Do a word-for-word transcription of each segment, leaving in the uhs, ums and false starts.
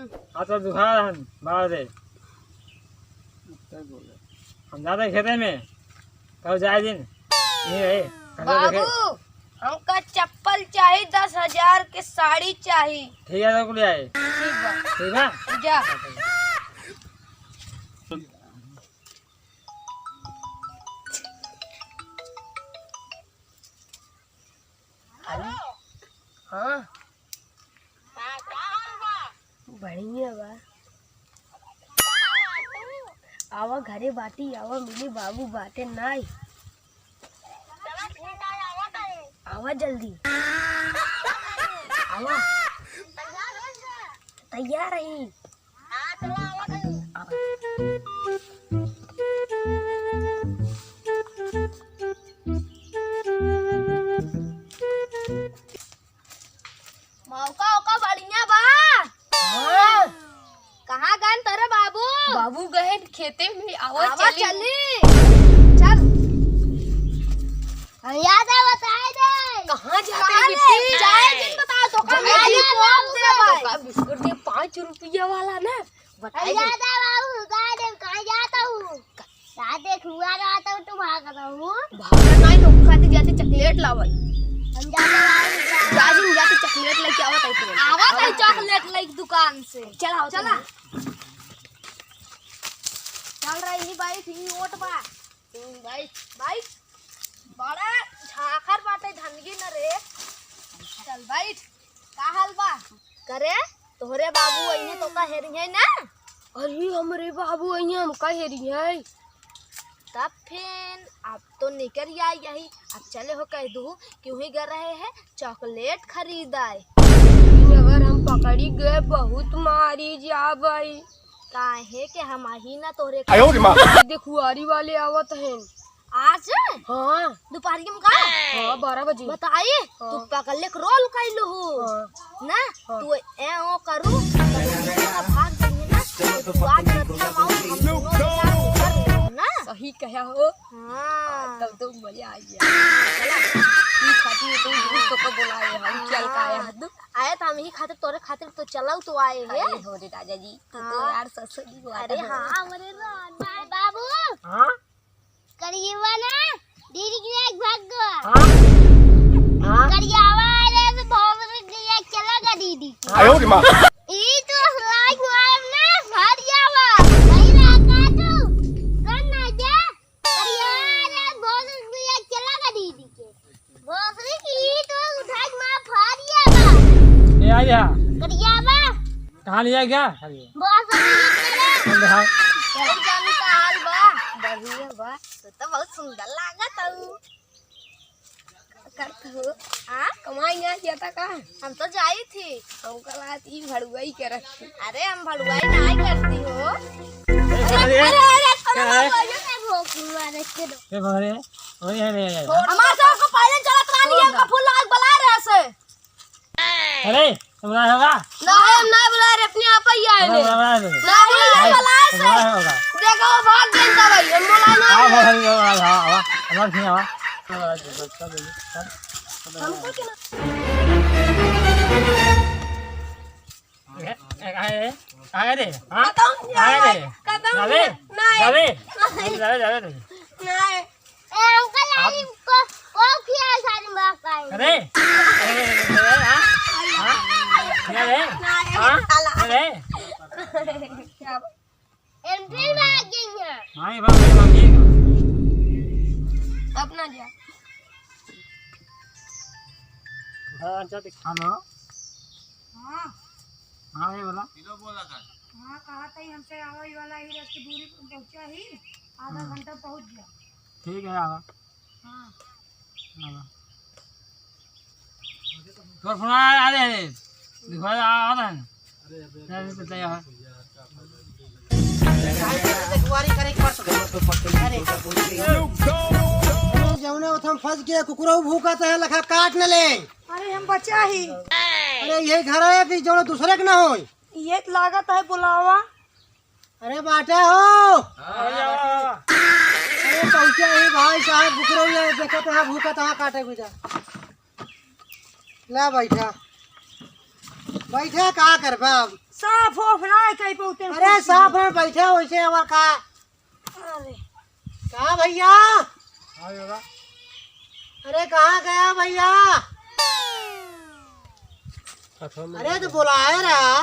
हाथ तो दुखा रहन, बाहर दे। हम जाते खेते में, कल जाए दिन। ये है, कल देखे। बाबू, हमका चप्पल चाही, दस हजार के साड़ी चाही। ठीक है, तो ले आए। ठीक बा। ठीक बा? जा। हेलो। हाँ। बढ़िया बा। आवा घरे बाटी, आवा मिली बाबू बाटे नाई। आवा जल्दी। आवा। तैयार रही। मौका ओका बढ़िया बा। हाँ। कहाँ गए तोरे बाबू? बाबू गए खेते में, आवा आवा चली। चली। चल। हम याद है, बताए दे। कहाँ जाते कहाँ हैं रे? बिट्टी? जाए दिन बताओ तो कहाँ जाए जाए दिन कौन बताओ दे भाई? तो का बिस्कुट दे, पाँच रुपया वाला ना। बताए दे। याद है बाबू, बताए दे, कहाँ जाता हूँ? का देखुआ रहा था, तू भाग रहा हूँ। भाग नहीं तो खाती जाती चॉकलेट लावल। हम जाते बाबू, जा। जा दिन जाती चॉकलेट लेके आवत है तू। आवत है चॉकलेट लेके दुकान से। चल आओ, चला। चल। चल रही ही बाइक, ही ओट बा। हम्म, बाइक। बाइक। बड़ा झाखर बाटे धनगी न रे। चल बैठ। का हाल बा? करे, तोहरे बाबू अइहे तो का हेरिहे ना? अरे, हमरे बाबू अइहे, हम का हेरिहे? तब फिर आप तो निकर आई यही, अब चले हो कह दू कि वहीं गर रहे हैं चॉकलेट खरीदाए। अगर हम पकड़ी गए, बहुत मारी जाबई। काहे के हम आही ना तोरे आयो रे माँ। देखुआरी वाले आवत हैं। आज? हाँ। दोपहर के का? हाँ, बारह बजे। बताई, हाँ। तू पगले के रोल कैलू हो। हाँ। ना? हाँ। तू ए ओ करू, तो भाग जाइए ना, तो तू आज रात में आओ, हम दोनों के साथ निकल रहे हो ना? सही कहा हो। हाँ। तब तो मजा आ गया। चला। ई खातिर तो दोस्त को बुलाए हम, चल का आया हाँ। हदू। आए तो हम ही खातिर, तोरे खातिर तो चलाऊ तो आए हैं। अरे हो रे राजा जी, तू तो हाँ। यार ससुर जी को अरे आता है। हाँ, हमारे राजा। बाबू। हाँ? करियवा ना, दीदी के लिए भाग गवा। हाँ? हाँ? करियावा आ रहे तो बहुत रुक गया, चला गया दीदी के। आयो रे माँ। ई तो लाइक मार ना, हट जावा। भाई रहा का तू? कौन ना जा? करियावा आ रहे, बहुत रुक गया, चला गया दीदी के। भोसड़ी की तो उठाई माँ फाड़ दिया बा। ए, आ गया। करिया बा। कहाँ लिया गया? भोसड़ी की तरह। कौन दिखाओ? और जानू का हाल बा? बढ़िया बा। तू तो बहुत सुंदर लागत हऊ। करत हो? हाँ? कमाई ना किया था का? हम तो जाई थी। हम कल आती भड़ुआई करत थी। अरे, हम भड़ुआई नाई करती हो। ए, अरे, अरे, अरे, अरे, क्या है? अरे, भोसड़ी वाले के दो। ए, भोसड़ी। ओए, अरे, अरे, अरे। हमार सब को पहले चलत रहनी है, हमका फुल लाग बला रहे से। अरे, तुम ना होगा? ना, हम ना बुला रहे, अपने आप ही आए हम ने। बुला रहे थे। ना बुला रहे, अरे, बुला रहे से। तुम ना होगा? देखो, वो भाग गए था भाई, हम बुला ना आओ, रहे। भाई, आओ, आओ, आओ, आओ, हमारे यहाँ आओ। हमको क्यों ना ए, ए, काहे रे? काहे रे? हाँ? खत्म किया काहे भाई, रे? खत्म जाबे? किया। नहीं। जाबे? नहीं। जाबे, जाबे, जाबे। नहीं। ए, अंकल, आप आई को, को किया सारी माँ का है। अरे? अरे, अरे, अरे, हाँ? हाँ? क्या रे? नहीं, हाँ? साला। अरे? क्या? एम फिर भाग गई है। हाँ, ये भाग गई, भाग गई। अब ना जा। हाँ, अच्छा, देख। हेलो। हाँ। हाँ, ये बोला। हाँ, कहा था ही हमसे आवे वाला ही रस्ते दूरी पहुँचा ही, आधा हम्म। घंटा पहुँच गया। ठीक है, आवा। हाँ। आवा। तोर फोन आ, आ रहे हैं। दिखा, आ, आ रहे हैं। अरे, अरे, जौने ओथम फंस के कुकुरो भूकत है, लखा काट न ले। अरे, हम बचा ही। अरे, यही घर है कि जौने दूसरे के ना होई? ये लागत है बुलावा। अरे बाटा हो। हाँ, भैया। अरे पहुँचे ही भाई साहब, भूख रही है, देखत है, भूखत है, काटे गुजा। ला बैठा। बैठा, का करबा अब? साफ ओफ ना कही पौते अरे, साफ ना बैठा, वैसे हमार का? अरे। का भैया? हाँ, दादा। अरे, कहाँ गया भैया? कथवा में अरे, तो बोलाए रहा।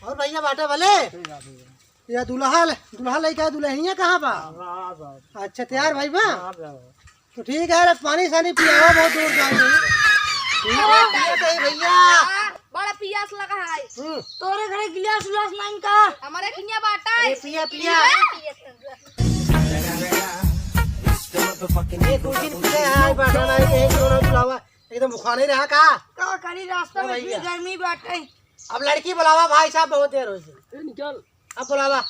और भैया बाटे भले? ठीक है, ठीक है। या दुल्हा, दुल्हा लइका, दुल्हनिया कहाँ बा? हाँ, हाँ, हाँ। अच्छा, तैयार भाई बा? हाँ, हाँ। तो ठीक है, अरे पानी सानी पियावा, बहुत दूर जाए। ठीक है, पिया कहीं भैया। बड़ा पियास लगा है। हम्म। तोरे घरे गिलास उलास नहीं का? हमारे किनिया बाटा है। अरे पिया, पिया। पिया। ये कुछ दिन पीले हैं, बाटा नहीं, एक दोनों बुलावा, एकदम बुखार नहीं रहा का? का करी, रास्ता ओ में भैया। इतनी गर्मी बाटे। अब लड़की बुलावा भाई साहब, बहुत देर हो गई। ए, निकल। अब बुलावा।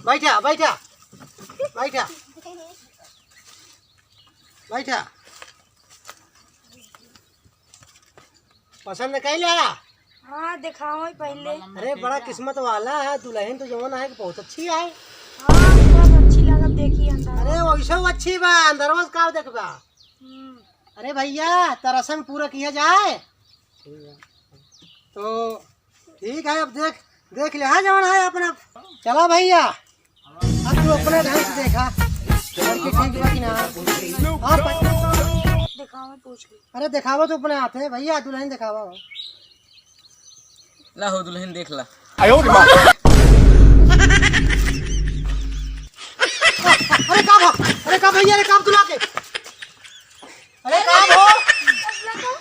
बैठा, बैठा, बैठा, बैठा। पसंद कइला? हाँ, देखाओ ही पहले। अरे, बड़ा किस्मत वाला है, दुल्हन तो जवन है, बहुत अच्छी है। हाँ, बहुत अच्छी लागत, देखी अंदर। अरे, वैसे वो अच्छी बा, अंदरवा से का देखबा? हम्म। अरे भैया, त रसम पूरा किया जाए। ठीक है। तो ठीक है, अब देख, देख ले, हाँ, जवन है अपना। चला भैया, अब तू अपने ढंग से देखा, लड़की ठीक बा कि ना। हाँ, प- दिखाओ, पूछ ले। अरे देखावा तो अपने हाथे भैया, दुल्हन देखावा हो। ला हो दुल्हन देख ला। आयो रे माँ। अरे का भा, अरे का भैया, अरे का दुल्हा के, अरे का भा,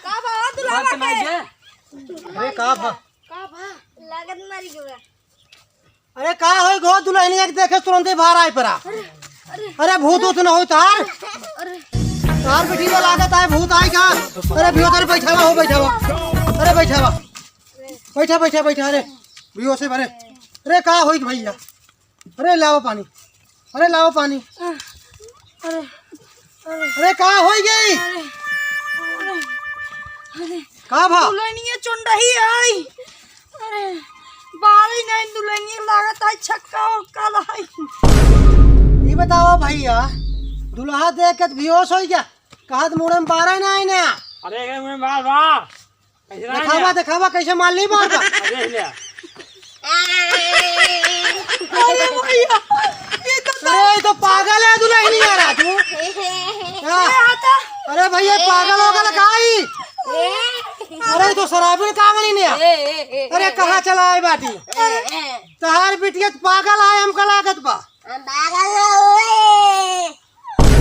का भा दुल्हा बात के? नहीं है। अरे का भा, का भा, लागत मारी गवा। अरे का होई गो, दुल्हनिया के देखे तुरंते बाहर आए परा। अरे, अरे। अरे भूत उत न हो तार। अरे। तार बेटी में लागत आए भूत आए का। अरे भियो, अरे बैठावा हो, बैठावा। अरे बैठावा। बैठा, बैठा, बैठा, अरे भियो से भरे। अरे का होई भैया। अरे लावा पानी। अरे लावा पानी। अरे, अरे, अरे का होई गई? अरे, अरे, अरे, का भा? दुल्हनिया चुन रही आई। अरे, बारी नहीं दुल्हनिया लागत आई, छक्का उक्का लाई। ई बतावा भैया, दुल्हा देख के त बेहोश होई गया, कहत मुड़े में बारा ही ना आई ना। अरे, एक मुड़े में बार बा। कैसे ना देखावा, आया? देखावा, कैसे माल नहीं मारता। अरे, ले। अरे भैया, ये तो अरे, ये तो पागल है, दुल्हनिया रहा तू। हाँ। अरे भैया, पागल हो गया का ई? अरे, ये तो शराबी काम नहीं है। अरे, कहाँ चला है बाटी? तहार बिटिया तो पागल है, हमका लागत बा। हम पागल ना होए।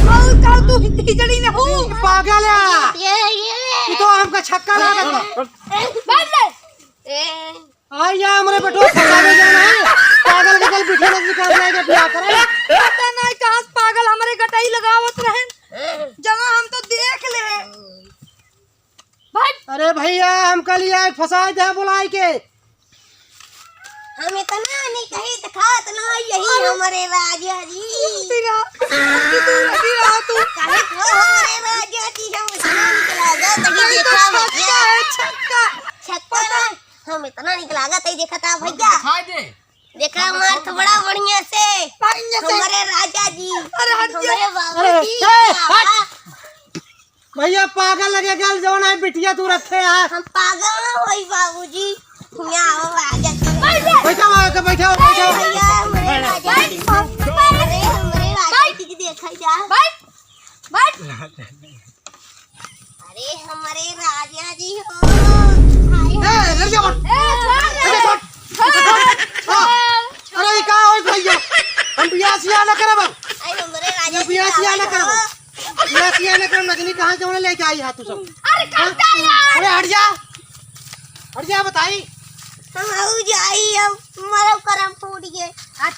और का तू हिजड़ी न हो? पागल है। ये, ये। ये तो हमका छक्का लागत बा। बंद कर। ए। आ या हमरे बेटो फंसावे जाना है। पागल के कल बिटिया लग निकाल जाएगा, ब्याह करे। पता नहीं कहाँ से पागल हमरे गटाई लगावत रहे। जहाँ हम तो देख ले। भाई। अरे भैया, हमका लिया एक फंसाए दे बुलाई के। हम इतना नहीं कही तो खात ना, यही अरे। हमारे राजा जी। तेरा, तेरा, तेरा तू। कहे तो हमारे राजा जी, हम इतना निकला गया, तभी ये तो देखा छक्का भैया। है, छक्का। छक्का ना, हम इतना निकला गया, तभी देखा था भैया। दिखाई दे। देखा मार तो बड़ा बढ़िया से। बढ़िया से। हमारे राजा जी। अरे हट जा। हमारे बाबू अरे, जी। ए, हट। भैया पागल लगे गल जौन है बिटिया तू रखे है। हम पागल ना होई बाबूजी। यहाँ आओ राजा जी। बैठा वहाँ के, बैठा, बैठा। भैया हमरे राजा जी। अरे हमरे राजा जी के देखा जा। बैठ। अरे हमरे राजा जी हो। हाय, ए, लड़किया मत। ए, छोड़ दे। अरे छोड़। छोड़। हाँ। अरे, ई का होई भैया? हम बियाह सियाह न करब अब। आई हमरे राजा ये बियाह जी सियाह न करब। बियाह सियाह न करब, नचनी कहाँ से उन्हें लेके आई है तू सब? अरे, हाँ? करता है यार। अरे, हट जा। हट जा, बताई। हम हो जाई, अब मरब करम फूट गए। अच्छा।